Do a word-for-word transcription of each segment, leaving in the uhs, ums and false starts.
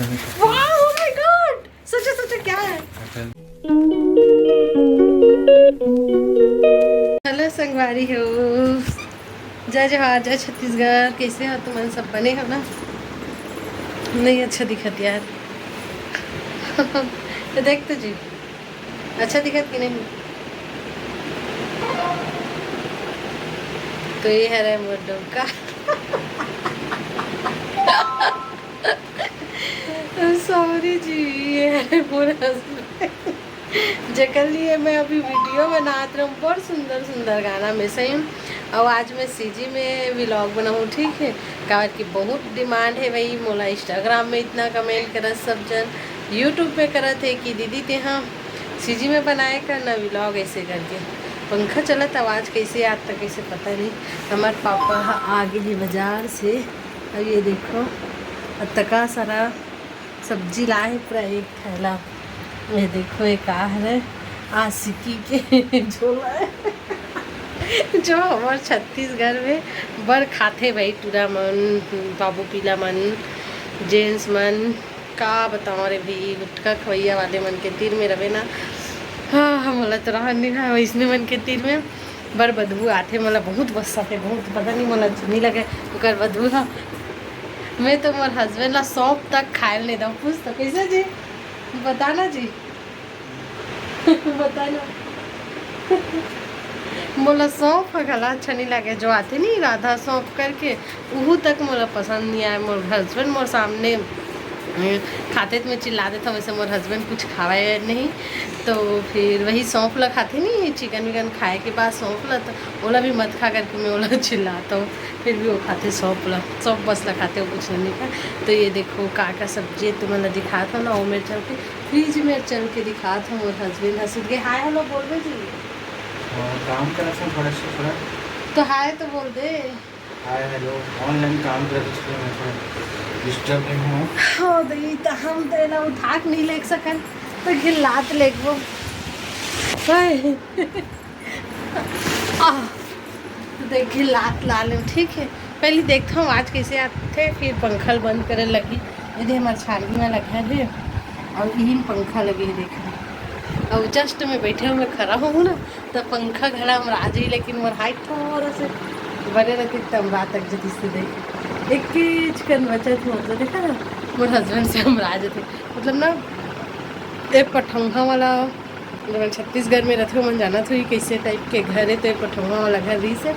वाह, oh my God, सोचो, सोचो क्या है। हेलो संगवारी हो, जय जोहार, जय छत्तीसगढ़। कैसे हो तुमन? सब बने हो ना? नहीं अच्छा दिखत यार। तो देख तो जी, अच्छा दिखत कि नहीं? तो ये हरे मोर डोका। सॉरी जी, ये हरे मोर हस्बैंड, जेकर लिए मैं अभी वीडियो बनात रहूँ। बड़ सुंदर सुंदर गाना में सही। और आज मैं सीजी में व्लॉग बनाऊँ, ठीक है? काबर कि बहुत डिमांड है भाई, मोला इंस्टाग्राम में इतना कमेंट करत सब जन, यूट्यूब पे करत है कि दीदी तेहा सीजी में बनाए कर ना व्लॉग ऐसे करके। पंखा चलत, आवाज़ कैसे आत तक कैसे पता नहीं। हमार पापा ह आ गए हैं बाजार से। अब ये देखो, अतका सारा सब्जी लाए, पूरा एक थैला। ये देखो, ये का हरे, आशिकी के झोला है। जो हमार छत्तीसगढ़ में बड़ खाथे भाई, टूरा मन, बाबू पीला मन, जेंट्स मन, का बताओ रे भी, गुटखा खवैया वाले मन के तीर में रहे ना। हाँ, हम बोला तो रहन नहीं रहा वैसने मन के तीर में। बड़ बदबू आथे, मोला बहुत गुस्सा थे, बहुत, पता नहीं, मोला अच्छा नहीं लगे ओकर बदबू ह। मैं तो मोर हस्बैंड ला सौंफ तक खाए ल नहीं दऊँ। पूछ तो कैसे जी, बताना जी। बताना। मोला सौंफ ह घला अच्छा नहीं लगे, जो आथे नहीं राधा सौंफ करके, उहू तक मोला पसंद नहीं आए। मोर हस्बैंड मोर सामने, अ, खाते तो मैं चिल्ला देता हूँ, वैसे मोर हस्बैंड कुछ खावे नहीं। तो फिर वही सौंफ ला खाते नहीं, चिकन विकन खाए के बाद सौंफ ला, तो ओला भी मत खा करके मैं ओला चिल्लाता हूँ। फिर भी वो खाते सौंफ ला, सौंफ बस ला खाते, वो कुछ नहीं खा। तो ये देखो का का सब्जी है, तुमन ला दिखात हूँ ना, वो मेर चल के, फ्रिज में चल के दिखात हूँ। मोर हस्बैंड हंसुत के हाय हेलो बोलबे जी। और काम करत हूँ थोड़ा सा, थोड़ा। तो हाय तो बोल दे। हाय हेलो, ऑनलाइन काम करत हूँ, इसलिए मैं थोड़ा डिस्टर्ब नहीं हूँ। हाँ, तो ये तो हम तो एला उठा के नहीं लेग सकन, तो घिल्लात लेगबो। हाय। आह, तो देख घिल्लात ला ले, ठीक है। पहले देखता हूँ आज कैसे आथे, फिर पंखा ल बंद करे लगी। ये दे हमार छानी वाला घर है और यही पंखा लगे है, देख। और जस्ट मैं बैठे हुए खड़ा हूँ ना, तो पंखा घड़ा हम राजी, लेकिन मोर हाइट थोड़ा से बने रहते, तब रात तक जतिस से देख एक चीज कन बचत हो तो देखा ना, मोर हस्बैंड से हम राज थे, मतलब ना, ए पठौहा वाला, जब छत्तीसगढ़ में रहते हो, मन जानत होही कैसे टाइप के घर है, तो ये पठौहा वाला घर रही से,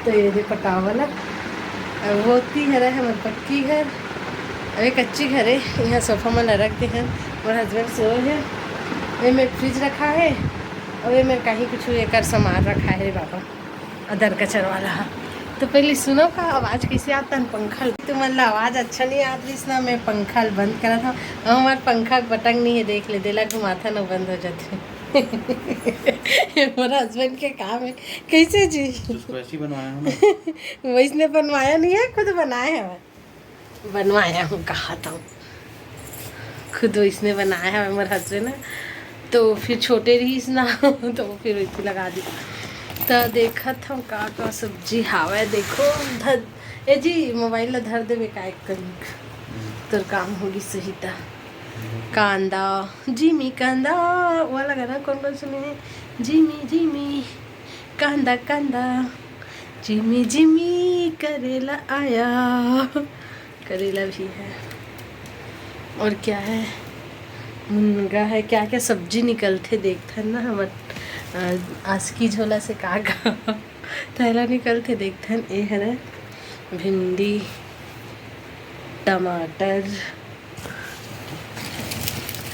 तो ये दे पटाव वाला। अब वो ती हरा है हमार पक्की घर, अब ये कच्ची घर है, यहाँ सोफा मन रख दे हैं, मोर हस्बैंड सोए है, ये मेर फ्रिज रखा है, और ये मेर कहीं कुछ एकर सामान रखा है बाबा। अदर कचर वाला ह। तो पहले सुनो का आवाज कैसे आता है पंखा ल। तुमन ला आवाज अच्छा नहीं आत रहिस ना, मैं पंखा ल बंद करत हूँ। अब हमार पंखा के बटन नहीं है, देख ले, देला घुमाथा ना बंद हो जाथे। मोर हस्बैंड के काम है। कैसे जी? उसको ऐसे ही बनवाया हूँ ना। वैसने बनवाया नहीं है, खुद बनाए हैं। बनवाया हूँ, कहा था, खुद वैसने बनाया है मोर हस्बैंड ना। तो फिर छोटे रहीस ना, तो फिर वैसे लगा दी। तो देखत हूँ का का सब्जी हावय, देखो। धर, ए जी, मोबाइल ला धर देबे का एक कनिक, तोर काम होगी सही। त कांदा, जिमी कांदा, वो लगा ना, कौन कौन सुने हैं? जिमी जिमी कांदा कांदा, जिमी जिमी करेला आया। करेला भी है। और क्या है? मुनगा है। क्या क्या सब्जी निकलथे देखथन ना हमर, अ, आशिकी झोला से का का थैला निकलथे देखथन। ए हरे भिंडी, टमाटर,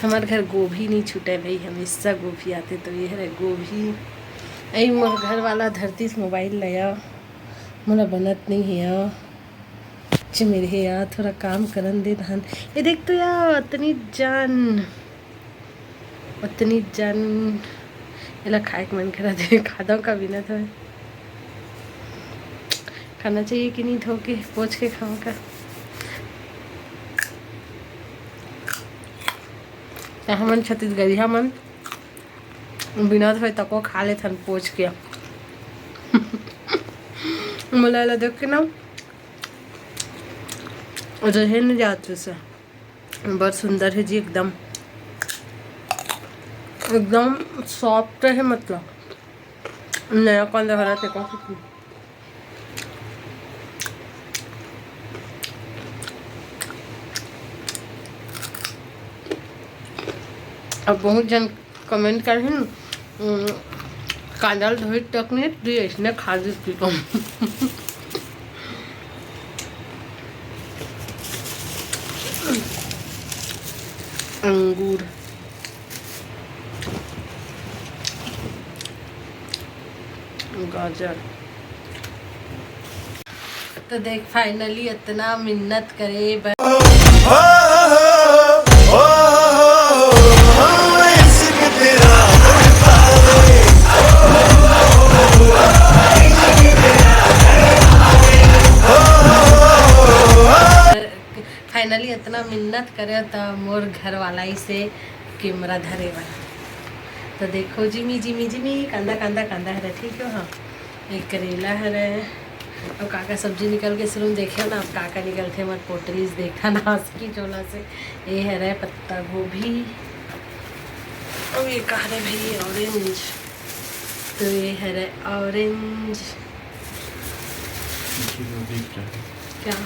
हमर घर गोभी नहीं छूटे भाई, हमेशा गोभी आथे। तो ये हरे गोभी, ऐ मोर घर वाला धरतीस मोबाइल लया, मोला बनत नहीं है। चिमिर हे यार, थोड़ा काम करन दे रहन। ये देख तो यार, अतनी जान, अतनी जान, एला खाए के मन करा दे, खादव का बिना तो। खाना चाहिए कि नहीं, धो के, पोंछ के खाओ का? त हमन छत्तीसगढ़िया मन बिना धोए तको खा लेथन पोंछ के। मोला एला देख के ना, रहे नहीं जात से। बहुत सुंदर है जी, एकदम, एकदम सॉफ्ट है, मतलब नया कांदा हरा ते का। अब बहुत जन कमेंट करही, कांदा ल धोई तक नहीं, तू ऐसने खा देती तुम। अंगूर, गाजर। तो देख, finally इतना मिन्नत करे बर finally इतना मिन्नत करे त मोर घर वाला ही से कैमरा धरे बर। तो देखो, जिमी जिमी जिमी, कांदा कांदा कांदा हरे, ठीक हो? हाँ, एक करेला हरे, और का का सब्जी निकल के शुरू में देखे ना, अब का का निकलथे, मत पोटलीस देखा ना उसकी झोला से। ये हरे पत्ता गोभी, और ये का हरे भाई, ऑरेंज। तो ये हरे ऑरेंज। क्या?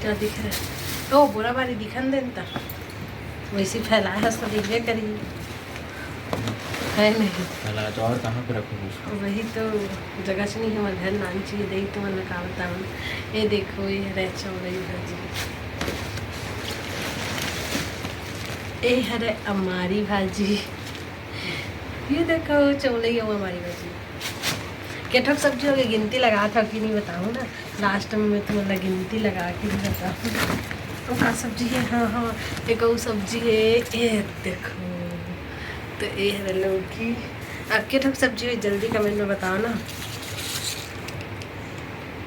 क्या दिख रहा है? ओ, बोरा बारी दिखन देन त। वैसे फैलाए हस तो दिखबे करी। है नहीं? फैलाए तो और कहाँ पे रखूँगी उसको? वही तो, जगह से नहीं है, हमारे घर नान चाहिए, दे तो मतलब का बताऊँ। ये देखो, ये हरे चौरई भाजी। ये हरे अमारी भाजी। ये देखो, चौरई अउ अमारी भाजी। के ठक सब्जी हो गई, गिनती लगा था कि नहीं बताऊँ ना, लास्ट में मैं तुम्हारा गिनती लगा के भी बताऊँ। तो का सब्जी है? हाँ, हाँ, एक और सब्जी है, ये देखो। तो ये है लौकी। अब के ठक सब्जी हो, जल्दी कमेंट में बताओ ना।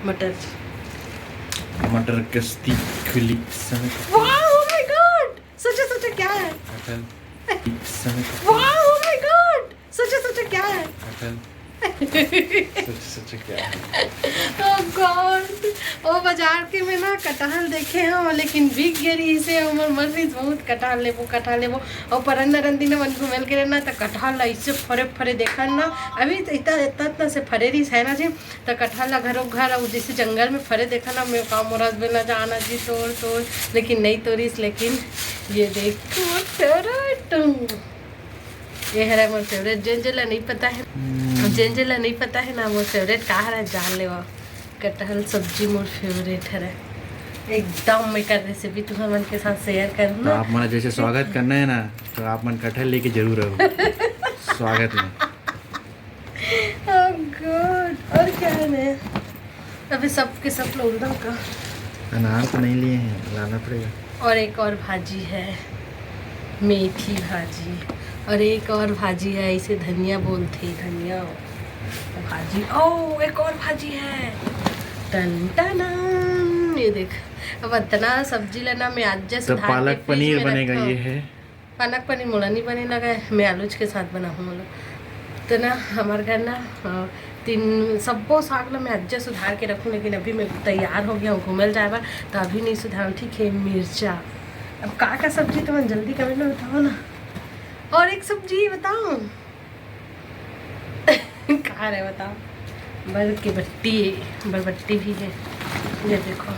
मटर। मटर कस्ती खुली समय। वाह, oh my God! सोचो, सोचो क्या है? मटर समय। वाह, oh my God! सोचो, सोचो क्या है? मटर। सोचो, सोचो क्या है? Oh God! ओ बाजार के में ना कटहल देखे हो, लेकिन बिक गे रहिस हे, उमर मन रहिस बहुत कटहल लेबो, कटहल लेबो। और परन नरन दिन मन घूमेल के रहना, त कटहल ला इससे फरे फरे देखन ना, अभी तो इतना, इतना, इतना से फरे रहिस है ना जी, त कटहल ला घरो घर, और जैसे जंगल में फरे देखा ना, मैं का मोर husband ला जाना जी तोड़, तोड़, लेकिन नहीं तोड़िस, लेकिन ये देख, मोर favourite। ये हरे मोर favourite, जेन जेन ला नहीं पता है, हम्म। अब जेन जेन ला नहीं पता है ना, मोर favourite का हरे, जान लेवा। कटहल सब्जी मोर favourite हरे, एकदम। मैं कर recipe तुम्हार मन के साथ share करूँ तो ना। आप मन जैसे स्वागत करना है ना, तो आप मन कटहल लेके जरूर आओ स्वागत में। Oh God, और क्या है नया? अभी सब के सब लोग ना का। अनार तो नहीं लिए हैं, लाना पड़ेगा। और एक और भाजी है, मेथी भाजी, और एक और भाजी है, इसे धनिया बोलते, धनिया भाजी। ओ, एक और भाजी है, टन टन, ये देख। अब इतना सब्जी लेना, मैं आज जैसे तो पालक पनीर बनेगा, ये है। पालक पनीर मोला नहीं बने लगा है, मैं आलूच के साथ बनाहूँ मोला। तो ना हमारे घर ना, अ, तीन सब्बो साग ला मैं अज्जे सुधार के रखूँ, लेकिन अभी मैं तैयार हो गया हूँ घूमल जाए बर, तो अभी नहीं सुधारूँ, ठीक है। मिर्चा, अब का का सब्जी, तुमन जल्दी कमेंट में बताओ ना। और एक सब्जी बताओ। का रे बताओ, बर के बट्टी, बरबट्टी भी है, ये देखो।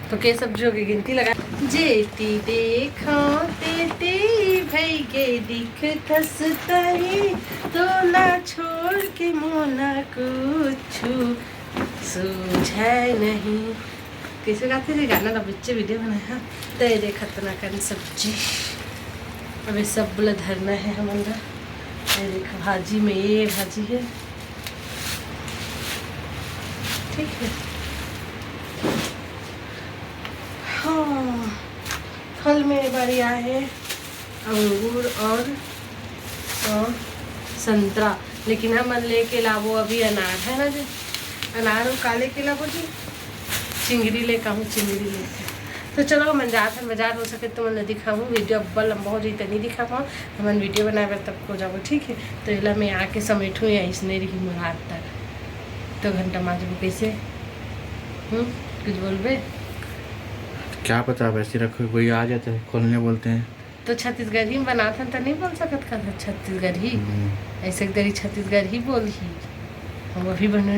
तो के सब्जी हो गई, गिनती लगा। जेती देखा तेती भई गे दिखथस तही, तोला छोड़ के मोला कुछु सूझे नहीं। कैसे गाते थे गाना ला, बच्चे वीडियो बनाए हैं। तो ये देख, इतना कन सब्जी, अबे सब ला धरना है हमन ला। ये देख, भाजी में ये भाजी है, ठीक है। हाँ, फल में ये बारी आए है अंगूर और, और संतरा, लेकिन हमन लेके लाबो अभी अनार, है ना जी? अनार और का लेके लाबो जी? चिंगरी लेके आहूँ, चिंगरी लेके। तो चलो, हमन जात हन बाजार, हो सके तो तुमन ला दिखाहूँ। वीडियो अब्बड़ लंबा हो जाही, त नहीं दिखा पाऊँ। हमन वीडियो बनाए बर तब को जाबो, ठीक है? तो एला मैं आके समेटहूँ या इसने रही मुराद तक। तो घंटा माजबो कैसे? हम्म, कुछ बोलबे? क्या पता, वैसे रखो, कोई आ जाता है, खोलने बोलते हैं। तो छत्तीसगढ़ी में बनाथन तो नहीं बोल सकत का छत्तीसगढ़ी? हम्म। ऐसे एक दरी छत्तीसगढ़ी बोलही। हम अभी बने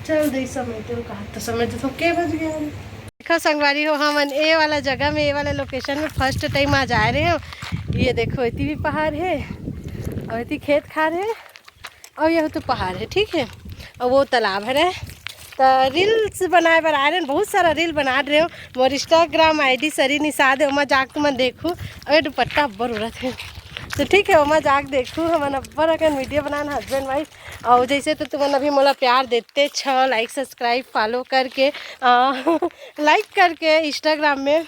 चल दे समय तो कहा तो समय तो के बज गया। देखो संगवारी हो, हमन ए वाला जगह में, ए वाला लोकेशन में फर्स्ट टाइम आ जाए रहे हो। ये देखो, इतनी भी पहाड़ है और इतनी खेत खार है और यह तो पहाड़ है, ठीक है, और वो तालाब है रहे। तो रील्स बनाए बर आ रहे हैं, बहुत सारा रील बना रहे हो। मोर इंस्टाग्राम आईडी सरी निषाद है, ओमा जाके तुमन देखू। अरे दुपट्टा अब्बर उड़त है, तो ठीक है, ओमा जाके देखू। हमन अब्बर अकन वीडियो बनान हस्बैंड वाइफ। और जैसे तो तुमन अभी मोला प्यार देते छो, लाइक सब्सक्राइब फॉलो करके, लाइक करके इंस्टाग्राम में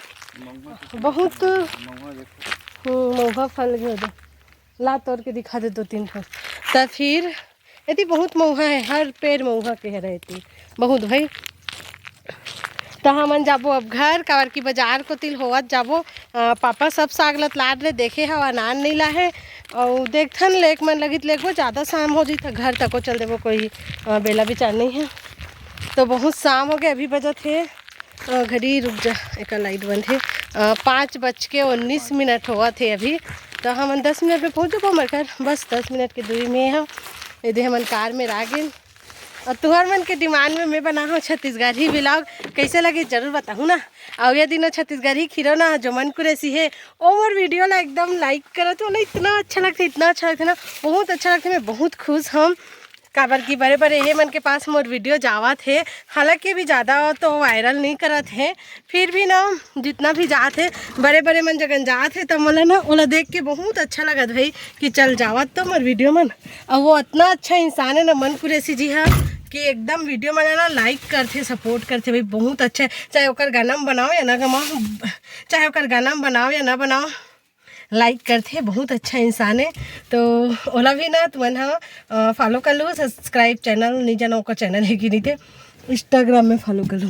बहुत हम्म, महुआ फल भी हो जाए। ला तोड़ के दिखा दे दो तीन ठो। त फिर एती बहुत मउहा है, हर पेड़ मउहा के हरे एती बहुत भाई। त हमन जाबो अब घर, काबर की बाजार कोतिल होवत जाबो। अ, पापा सब साग लत लाड रहे, देखे हव अनार नहीं ला है। और देखथन लेक मन लगित लेकबो, ज़्यादा शाम हो जी त घर तको चल देबो, कोई अ, बेला विचार नहीं है। तो बहुत शाम हो गए, अभी बजत है अ, घड़ी रुक जा, एक लाइट बंद है। अ, पाँच बज के उन्नीस मिनट होवत है अभी। तो हमन दस मिनट में पहुँच जाबो हमर घर, बस दस मिनट के दूरी में हम। यदि हमन कार में आ गेन। और तुहर मन के डिमांड में मैं बना हूँ छत्तीसगढ़ी व्लॉग, कैसे लगे जरूर बताहू ना। और ये दिनों छत्तीसगढ़ी खीरो ना जो मन कुरेसी है, ओ मोर वीडियो ला एकदम लाइक करत हो ना, इतना अच्छा लगता है, इतना अच्छा लगता है ना, बहुत अच्छा लगता है। मैं बहुत खुश हूँ, काबर की बड़े बड़े ये मन के पास मोर वीडियो जावत है, हालांकि अभी ज़्यादा तो वायरल नहीं करत है, फिर भी ना जितना भी जात है, बड़े बड़े मन जगन जात है, तब मोला ना ओला देख के बहुत अच्छा लगत भाई कि चल जावत तो मोर वीडियो मन। और वो इतना अच्छा इंसान है ना मन कुरेसी जी हा, कि एकदम वीडियो मन ना लाइक करथे, सपोर्ट करथे भाई, बहुत अच्छा है। चाहे ओकर गाना में बनाओ या ना गमाओ, चाहे ओकर गाना में बनाओ या ना बनाओ, लाइक करथे, बहुत अच्छा इंसान है। तो ओला भी ना तुमन हा फॉलो कर लू, सब्सक्राइब चैनल नहीं जाना ओकर चैनल है कि नहीं थे, इंस्टाग्राम में फॉलो कर लू।